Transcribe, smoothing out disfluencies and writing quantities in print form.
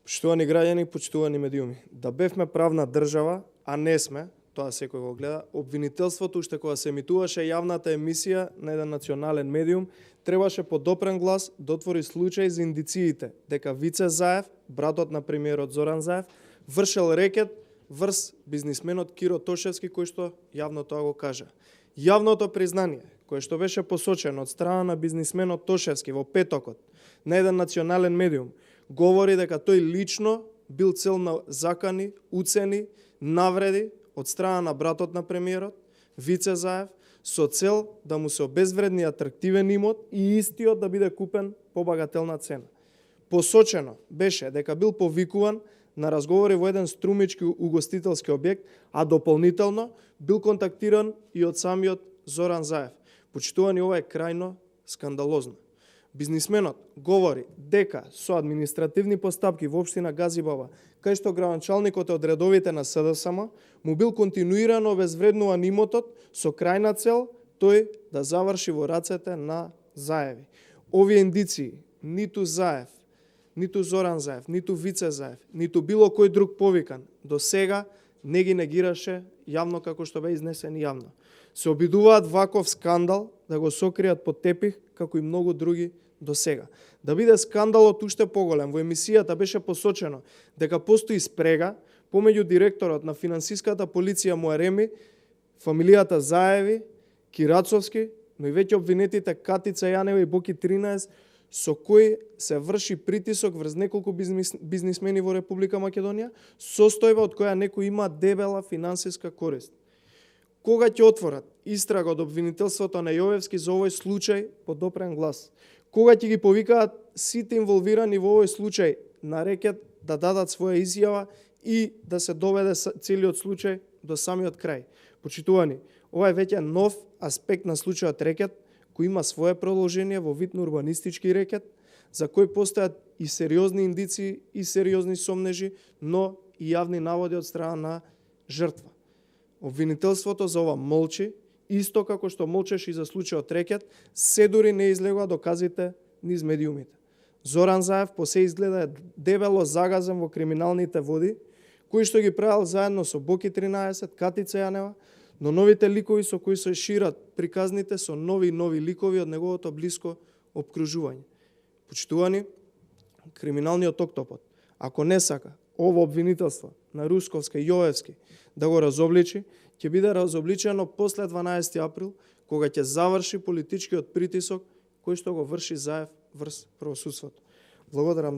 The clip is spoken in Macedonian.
Почитувани граѓани, почитувани медиуми, да бевме правна држава, а не сме, тоа секој го гледа, обвинителството уште кога се емитуваше јавната емисија на еден национален медиум, требаше по допрен глас да отвори случај за индициите дека Вице Заев, братот на премиерот Зоран Заев, вршел рекет врз бизнисменот Киро Тошевски, кој што јавно тоа го кажа. Јавното признание, кое што беше посочено од страна на бизнисменот Тошевски во петокот на еден национален медиум, говори дека тој лично бил цел на закани, уцени, навреди од страна на братот на премиерот, Вице Заев, со цел да му се обезвредни атрактивен имот и истиот да биде купен по багателна цена. Посочено беше дека бил повикуван на разговори во еден струмички угостителски објект, а дополнително бил контактиран и од самиот Зоран Заев. Почитувани, ова е крајно скандалозно. Бизнисменот говори дека со административни постапки во општина Газибаба, кај што градоначалникот од редовите на СДСМ, му бил континуирано обезвреднуван имотот со крајна цел тој да заврши во рацете на Заеви. Овие индиции, ниту Заев, ниту Зоран Заев, ниту Вице Заев, ниту било кој друг повикан, до сега не ги негираше јавно како што бе изнесен јавно. Се обидуваат ваков скандал да го сокријат под тепих, како и многу други до сега. Да биде скандалот уште поголем, во емисијата беше посочено дека постои спрега помеѓу директорот на финансиската полиција Муареми, фамилијата Заеви, Кирацовски, но и веќе обвинетите Катица Јанева и Боки 13, со кои се врши притисок врз неколку бизнисмени во Република Македонија, состојба од која некој има дебела финансиска корист. Кога ќе отворат истрага од обвинителството на Јовевски за овој случај по допрен глас? Кога ќе ги повикаат сите инволвирани во овој случај на рекет да дадат своја изјава и да се доведе целиот случај до самиот крај? Почитувани, ова е веќе нов аспект на случајот рекет, кој има свое продолжение во вид на урбанистички рекет, за кој постојат и сериозни индиции и сериозни сомнежи, но и јавни наводи од страна на жртва. Обвинителството за ова молчи, исто како што молчеше и за случајот рекет, се дури не излегува доказите низ медиумите. Зоран Заев по се изгледа е дебело загазен во криминалните води, кои што ги правил заедно со Боки 13, Катица Јанева, но новите ликови со кои се шират приказните со нови ликови од неговото блиско обкружување. Почитувани, криминалниот октопод, ако не сака ово обвинителство на Русковска и Јовевски да го разобличи, ќе биде разобличено после 12 април, кога ќе заврши политичкиот притисок кој што го врши Заев врз правосудството. Благодарам.